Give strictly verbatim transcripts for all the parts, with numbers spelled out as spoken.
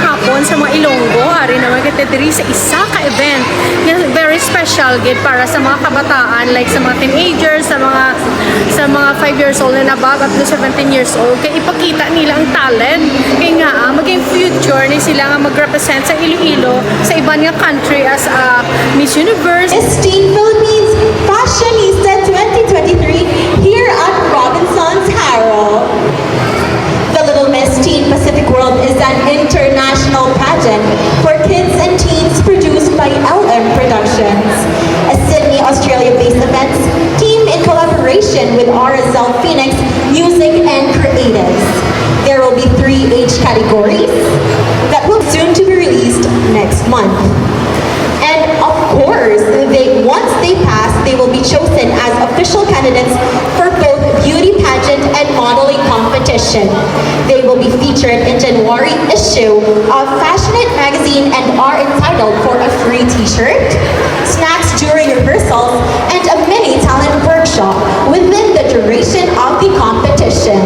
Hapon sa mga Ilonggo, ari naman kita diri sa isa ka event nga very special gid para sa mga kabataan, like sa mga teenagers, sa mga sa mga five years old and above up to seventeen years old, kay ipakita nila ang talent, kay nga, ah, maging future ni sila nga mag-represent sa Iloilo sa iban nga country as a Miss Universe. Miss Teen Philippines Fashionista twenty twenty-three here at Robinson's Harrow. The Little Miss Teen Pacific World is an international pageant for kids and teens produced by L M Productions, a Sydney, Australia-based events team in collaboration with R S L Phoenix Music and Creatives. There will be three age categories that will soon to be released next month. And of course, they, once they pass, they will be chosen as official candidates for both beauty pageant and modeling competition. They will be featured in January issue of Fashionette magazine and are entitled for a free t-shirt, snacks during rehearsals, and a mini talent workshop within the duration of the competition.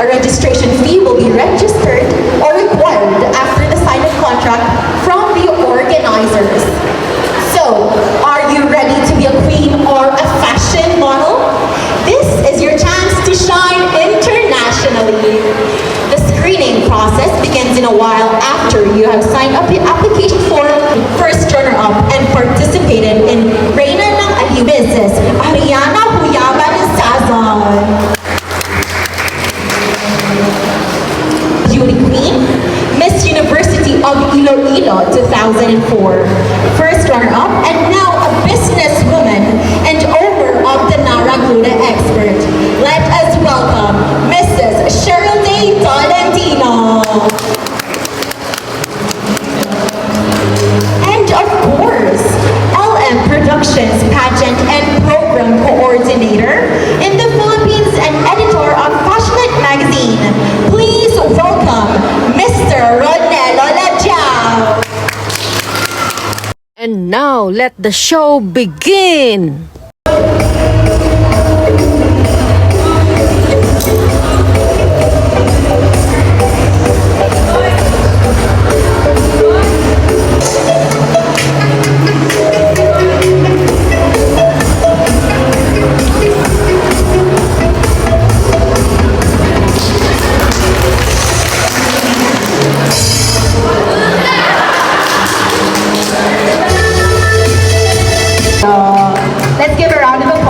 A registration fee will be registered or required after the sign of contract from the organizers. So, are you ready to be a queen or a fashion model? This is your chance to shine internationally. The screening process begins in a while after you have signed up the application form. First runner-up and participated in Reina ng Aliw, Missus Ariana Huyaban Sazon. Beauty Queen, Miss University of Iloilo two thousand four, first runner-up, and now a businesswoman and owner of the Naraguna Expert. Let us welcome Missus Cheryl Day Tolentino. And of course, L M Productions pageant and program coordinator in the Philippines and editor of Fashionette magazine. Please welcome Mister Ronelo Ladiao. And now, let the show begin! Uh, let's give a round of applause.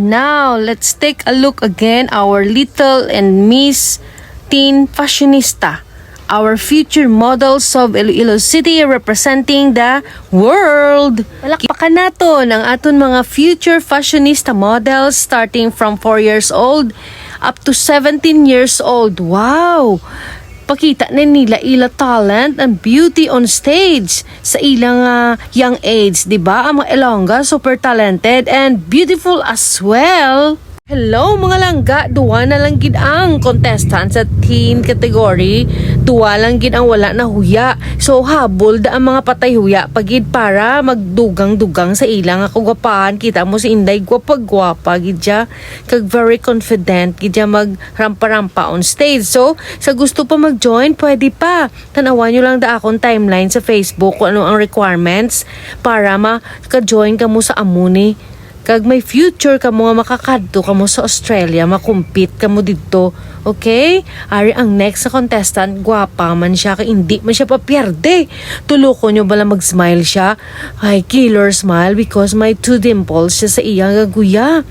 Now, let's take a look again our little and Miss Teen Fashionista. Our future models of Iloilo City representing the world. Palakpakan naton ang aton mga future fashionista models starting from four years old up to seventeen years old. Wow! Pakita na nila ila talent and beauty on stage sa ilang ah, young age, di ba? Ang mga Ilongga, super talented and beautiful as well. Hello, mga langga! Duwa na lang gid ang contestant sa teen category. Duwa lang gid ang wala na huya. So, habol da ang mga patay huya pa gid para magdugang-dugang sa ila nga kagwapahan. Kita mo si Inday, gwapa-gwapa gid siya. Kag very confident gid siya magrampa-rampa on stage. So, sa gusto pa mag-join, pwede pa. Tan-awan nyo lang da akong timeline sa Facebook kung ano ang requirements para maka-join kamo sa amo ni. Kag may future kamo nga makakadto kamo sa Australia, makumpit kamo didto. Okay? Ari ang next na contestant, gwapa man siya, kay hindi man siya papierde. Tulokon nyo bala mag-smile siya. Ay, killer smile because may two dimples siya sa iya nga guya.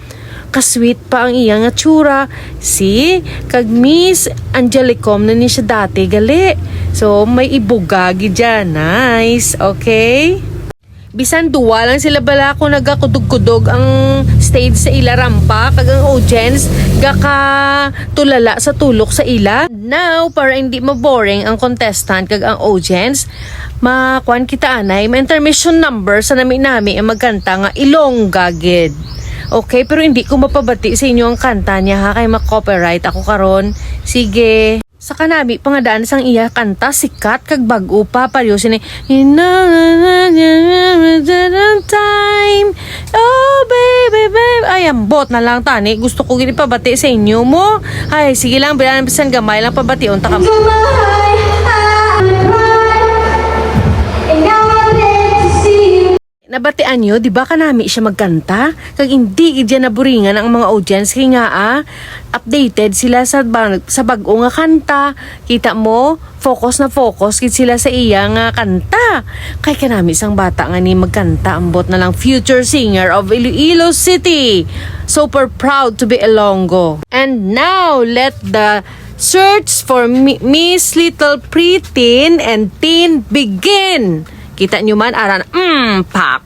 Kasweet pa ang iya nga tsura. See? Kag Miss Angelicom na ni siya dati, gali. So, may ibuga gid dyan. Nice. Okay? Bisan duwa lang sila bala kung nagakudog-kudog ang stage sa ila rampa, kag ang audience gakatulala sa tulok sa ila. Now, para hindi maboring ang contestant kag ang audience, makuan kita anay, may intermission number sa nami-nami ang magkanta nga Ilongga gid. Okay, pero hindi ko mapabati sa inyo ang kanta niya ha, kay ma-copyright ako karon. Sige. Sa kanami pa nga daan sang iya kanta, sikat kag bag-o pa, pareho sini, "Time, oh baby, baby." Ay, ambot na lang tani. Gusto ko gid ipabati sa inyo mo. Ay, sige lang, bilang bisan gamay lang pabation ta kamo. Nabatian nyo, di ba kanami siya magkanta? Kag hindi gid dyan naburingan ang mga audience kay nga ah, updated sila sa, bag- sa bag-o nga kanta. Kita mo, focus na focus gid sila sa iya nga kanta. Kay kanami sang bata nga ni magkanta, ambot na lang future singer of Iloilo City. Super proud to be Ilonggo. And now, let the search for Mi- Miss Little Preteen and Teen begin. Kita nyo man, aran, mm, pak.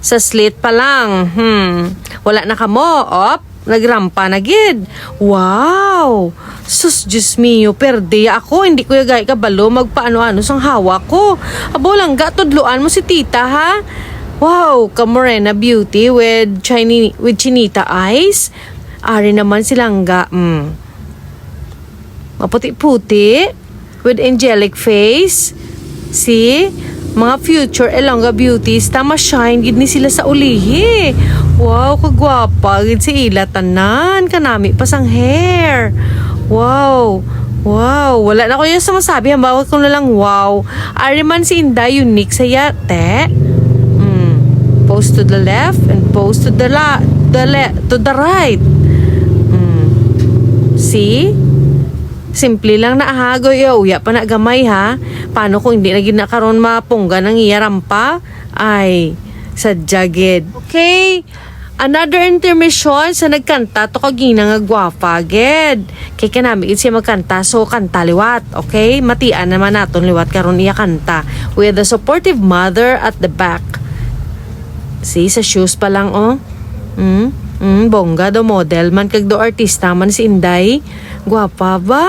Sa slit pa lang, hmm, wala na kamo, op, nagrampa na gid. Wow! Sus, Diyos mio, perde ako. Hindi ko yagay kabalo magpaano-ano sang hawak ko. Abo lang ga, tudloan mo si tita, ha? Wow, ka morena beauty with Chini- with chinita eyes. Ari naman si Langga, mm. Maputi-puti, with angelic face. See? Mga future Ilongga beauties, tama shine gid ni sila sa ulihi. Wow, kagwapa gid si ila tanan. Kanami pa sang hair. Wow. Wow. Wala na ko yung sa masabi. Hambawag ko na lang, wow. Ari man si Inday, unique sa yate. Mm. Pose to the left and pose to the la the le to the right. Mm. See? Simple lang na ha, goy, uya pa na gamay ha. Paano kung hindi na gid na karon mapunggan ang iya rampa? Ay, sadya gid. Okay. Another intermission sa nagkanta to kagina nga gwapa gid. Kay kanami gid siya magkanta, so kanta liwat, okay? Matian naman naton liwat karon iya kanta with the supportive mother at the back. See, sa shoes pa lang, oh. Mm, mm, bongga daw model man kag daw artista man si Inday. Gwapa ba?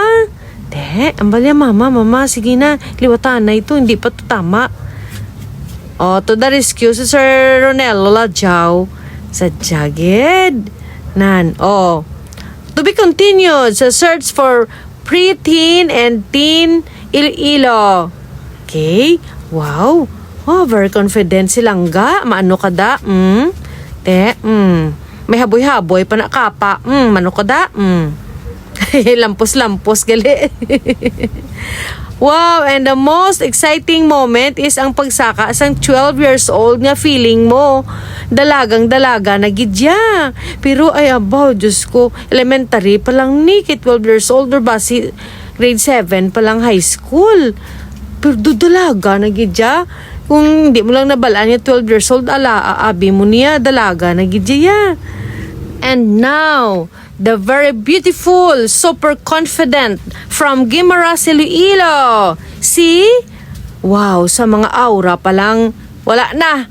Te, ambal ya mama, mama, sige na. Liwatan na ito, hindi pa to tama. Oh, to the rescue si Sir Ronel Lajao. Sa jagid. Nan, oh. To be continued sa search for preteen and teen Iloilo. Okay? Wow. Oh, very confident si Langga. Maano ka da? Mm? Te, mm. May haboy-haboy pa na kapa. Mm, mano ka da? Mm. Lampos-lampos gali. Wow, and the most exciting moment is ang pagsaka sang twelve years old nga feeling mo dalagang-dalaga na gid ya. Pero ay abaw, Diyos ko, elementary pa lang ni kay twelve years old or basi grade seven pa lang high school. Pero do dalaga na gid ya. Kung hindi mo lang nabalaan nga twelve years old, ala, aabi mo niya, dalaga na gid ya. And now, the very beautiful, super confident from Guimaras, Iloilo. See? Wow, sa mga aura pa lang, wala na.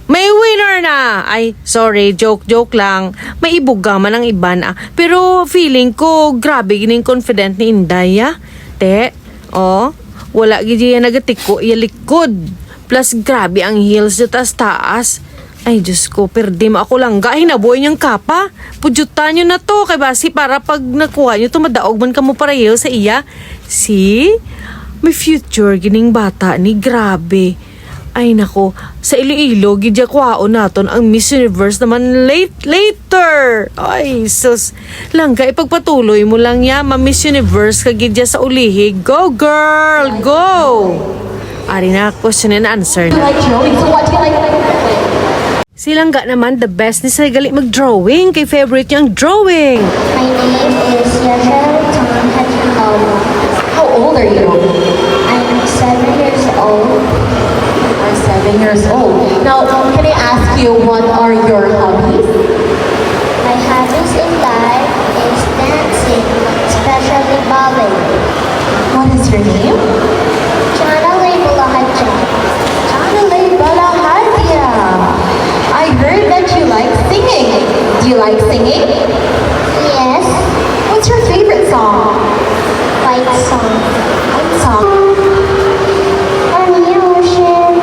May winner na! Ay, sorry, joke-joke lang. May ibuga man ang iban, ah. Pero feeling ko, grabe gining confident ni Inday, ah. Te, oh, wala gid iya nagatiko iya likod. Plus, grabe ang heels sa taas-taas. Ay, Diyos ko, perdi mo ako langga. Hinaboy niyang kapa. Pudyutan niyo na to. Kay basi para pag nakuha niyo to, madaog man kamo pareho sa iya. See? May future gining bata ni. Grabe. Ay, nako. Sa Iloilo, gid ya kwaon naton ang Miss Universe naman late, later. Ay, sus. Langga, ipagpatuloy mo lang ya. Ma-Miss Universe ka gid ya sa ulihi. Go, girl! Go! Ari na, question and answer You na. Like drawing, so what do you like? Si Langga naman, the best ni sa gali mag-drawing. Kay favorite niya ang drawing. My name is Yashara Tom Hachikawa. How old are you? I'm seven years old. Are seven years old. Now, can I ask you, what are your hobbies? My hobbies in life is dancing, especially ballet. What is your name? Chana Label Hadja. Janalay Balahadia. I heard that you like singing. Do you like singing? Yes, What's your favorite song? fight song. What song? Emotion,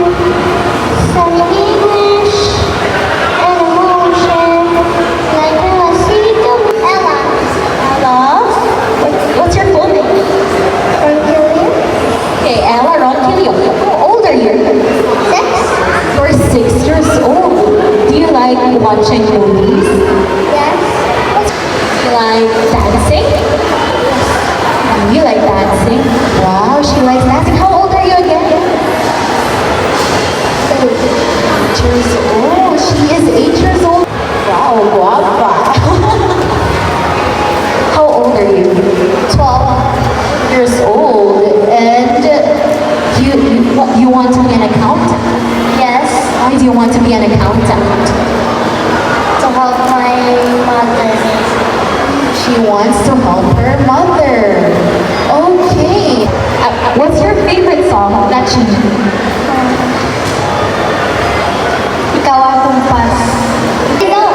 self-image, and emotion. Like a secret. Ella. Ella? What, what's your full name? From Killian. Okay, Ella Ronquillo. How old are you? Six. You're six years old. Do you like watching movies? Yes. You like dancing? You like dancing? Wow, she likes dancing. How old are you again? Eight years old. She is eight years old. Wow, guapa. How old are you? Twelve. Years old. And you, you, you want to be an accountant? Yes. Why do you want to be an accountant? To help my mother. She wants to help her mother. Okay. Uh, what's your favorite song, Lachi? Ikaw ang kumpas. Ikaw.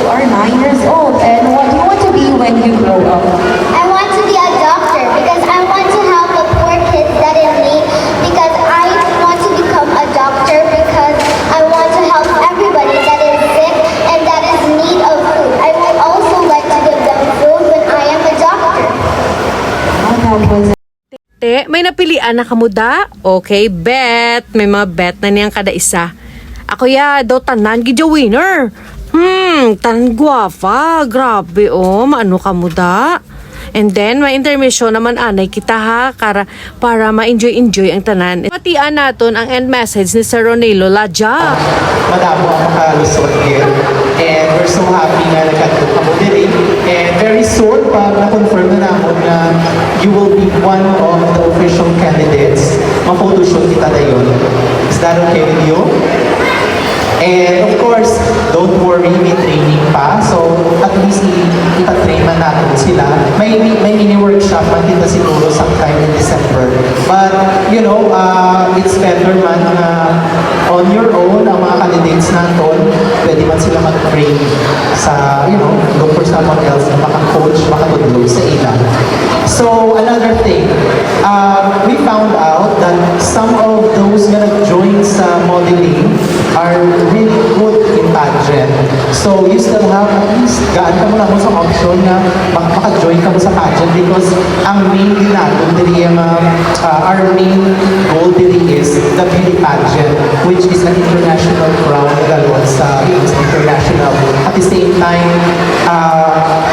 You are nine years old, and what do you want to be when you grow up? I want to be a doctor because I want to help the poor kids that in need, because I want to become a doctor because I want to help everybody that is sick and that is need of food. I would also like to give them food when I am a doctor. Oh, that was Te, may napilian na kamo da? Okay, bet. May mga bet na niyang kada isa. Ako ya, daw tanan gid ya winner. Hmm, tanan guwapa. Grabe, oh. Maano kamo da? And then, may intermission naman anay kita ha, kara, para ma-enjoy-enjoy ang tanan. Matian naton ang end message ni Sir Ronilo Ladja. Madamo ang makalusot here. And we're so happy nga nagkadto kamo diri. And very soon, pag na-confirm na namon nga you will be one of the official candidates, ma-photoshoot kita dayon. Is that okay with you? And of course, don't worry, may training pa. So, at least i- ipa-train man natin sila. May, may mini workshop man kita siguro sometime in December. But, you know, uh, it's better man na on your own ang mga candidates natin. Pwede man sila mag-train sa, you know, look for someone else na maka-coach, makatudlo sa ila. So, another thing, um, we found out that some of those nga nag-join sa modeling are really good in pageant. So, you still have at least, gaan kamo namon sa option nga mak- maka-join kamo sa pageant because ang main din natin diri ang, um, uh, our main goal diri is the beauty pageant, which is an international crown na galon sa Miss International. At the same time, uh,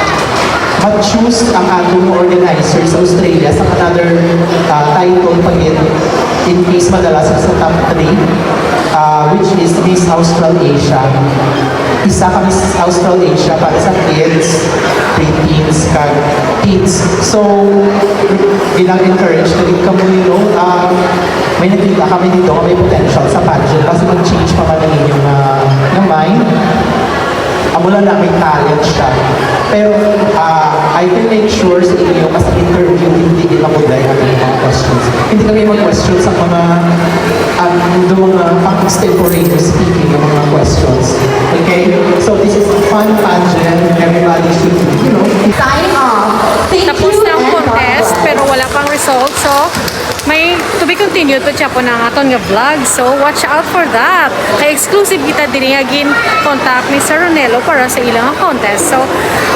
ma-choose ang aton organizer sa Australia sa another, ah, title pa gid in case madala sa, sa top three, ah, which is Miss Australasia. Isa ka Miss Australasia para sa kids, preteens, kag teens. So, bilang encourage na gid kamo, you know, ah, may nakita kami dito nga may potential sa pageant. Kasi mag-change pa man ang inyong, ah, nga mind. Ang Wala na, may talent siya. Pero, ah, I can make sure sa inyo, mas interview, hindi din ako dahil ang mga questions. Hindi kami mag-question sa mga, um, do mga pang-extemporaneous speaking ng mga questions. Okay? So, this is a fun pageant. Everybody should, you know, Sign off. Thank Tapos you na ang and God contest, bless. Pero wala pang result. So, may to be continued pa siya po ng aton nga vlog. So, watch out for that. Kay exclusive kita diri nga gin-contact ni Sir Ronelo para sa ilang contest. So,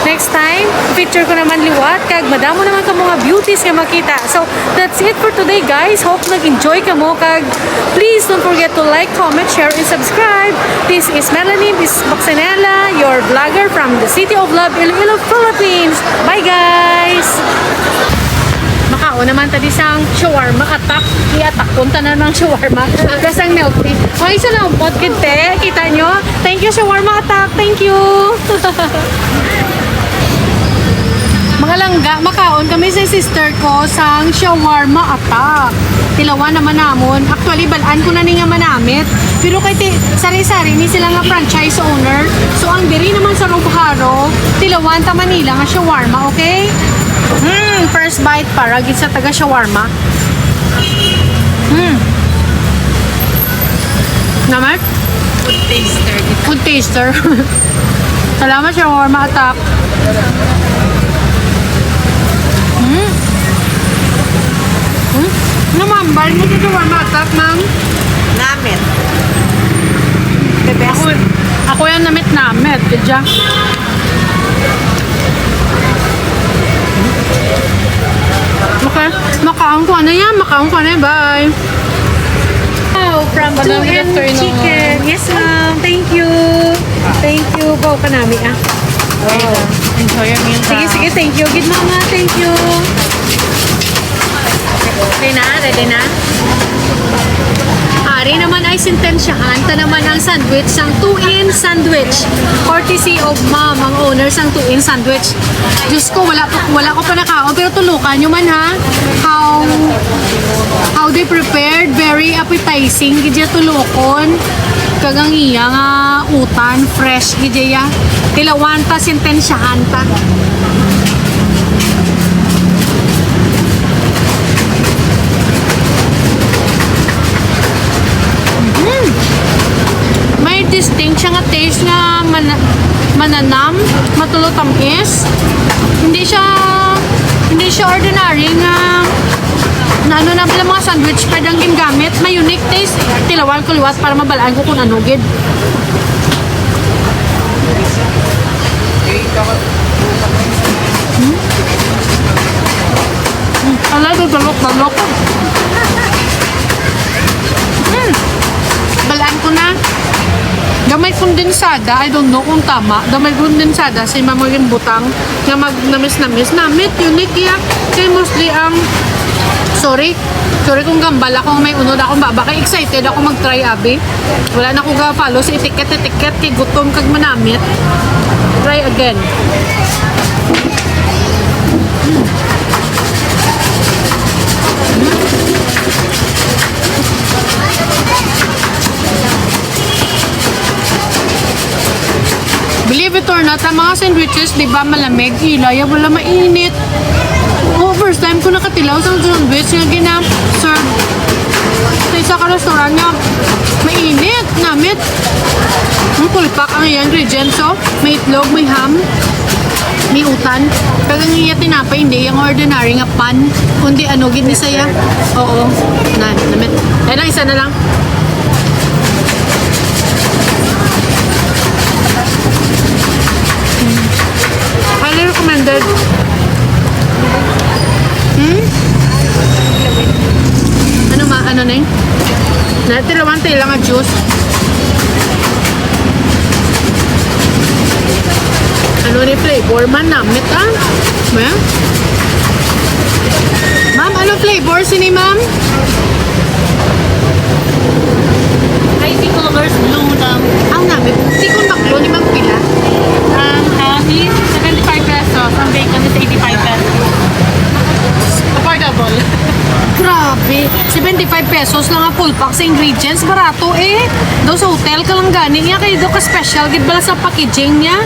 next time, feature ko naman liwat kag madamo naman ka mga beauties nga makita. So, that's it for today, guys. Hope nag-enjoy kamo kag please don't forget to like, comment, share, and subscribe. This is Melanie Bis Baxanela, your vlogger from the City of Love, Iloilo, Philippines. Bye, guys! Makaon naman ta di sang shawarma attack. I-attack kung tanan ng shawarma. Plus ang milk tea. Okay, sa lampot, kinte. Kita nyo? Thank you, shawarma attack. Thank you. Mga langga, makaon kami sa sister ko sang shawarma attack. Tilawan naman namon. Actually, balaan ko na ni nga manamit. Pero kay ti-, sari-sari ni sila nga franchise owner. So, ang diri naman sa Robjaro, tilawan ta Manila nga shawarma, okay? Hmm, first bite para gid sa taga shawarma. Hmm. Naman? Food taster. Food taster. Salamat sa shawarma attack. Hmm? Hmm? Namambal mo sa shawarma attack, ma'am? Namit. The best. Ako, ako yung namit-namit. Kadya. Okay. Makaon ko na yan. Makaon ko na yan. Bye. Wow, from Madam, two good M afternoon. Chicken. Yes, ma'am. Thank you. Thank you. Wow, kanami, ah. Wow. Enjoy your meal, Sige, ma'am. Sige. Thank you. Good, mama. Thank you. Ready na? Ready na? Ari naman ay sentensyahan ta naman ang sandwich sang Two in Sandwich. Courtesy of ma'am, ang owner sang Two in Sandwich. Diyos ko, wala pa, wala ko pa nakaon, pero tulukan nyo man, ha? How, how they prepared, very appetizing, gid siya tulukon. Kag ang iya nga utan, fresh gid iya. Tilawan ta, sentensyahan ta. Mm. May distinct siya nga taste nga mana-, mananam, matulo tamis. Hindi siya, hindi siya ordinary nga, na ano na pala mga sandwich pad ang gingamit. May unique taste. Tilawan ko liwat para mabalaan ko kung ano gid. Hmm? Hmm, ala, dalok-dalok. Hmm. Balaan ko na. Gamay kondensada, I don't know kung tama. Gamay kondensada sa mga ginbutang nga mag namis-namis. Namit, unique iya. Kay mostly ang, sorry, sorry kung gambal ako, may unod akong baba. Kay excited ako mag-try, abi. Wala na ko ga-follow sa etiquette, etiquette kay gutom kag manamit. Try again. Believe it or not, ang mga sandwiches, di ba, malamig, ilaya, wala mainit. Oh, first time ko nakatilaw sa sandwich nga gina-serve sa isa ka restaurant nga mainit, namit. Ang full pack ang iyang ingredients, so may itlog, may ham, may utan. Kag ang iya tinapay, hindi yung ordinary nga pan, kundi ano gid ni saya. Oo, na, namit. Ay lang, isa na lang. Highly recommended. Hmm? Ano ma-, ano na yun? Natilawan tayo lang ang juice. Ano ni flavor man? Namit, ah. Ma'am? Ma'am, ano flavor sini, ma'am? Ay, si Colors Blue lang. Ang namit. Si kung baklo ni Ma'am Pila? Ang ham is seventy-five pesos. Ang bacon is eighty-five pesos. Affordable. Grabe. Seven Twenty-five pesos lang ang full pack sa ingredients. Barato eh. Daw sa hotel ka lang gani niya. Kaya daw ka special gid bala sa packaging niya.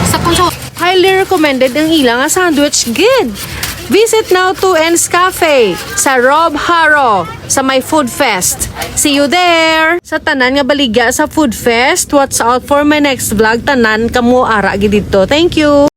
Sa kung sa Highly recommended ang ila nga sandwich gid. Visit now to Ends Cafe sa Rob Haro sa may Food Fest. See you there! Sa tanan nga baligya sa Food Fest, watch out for my next vlog. Tanan kamo ara gid didto. Thank you!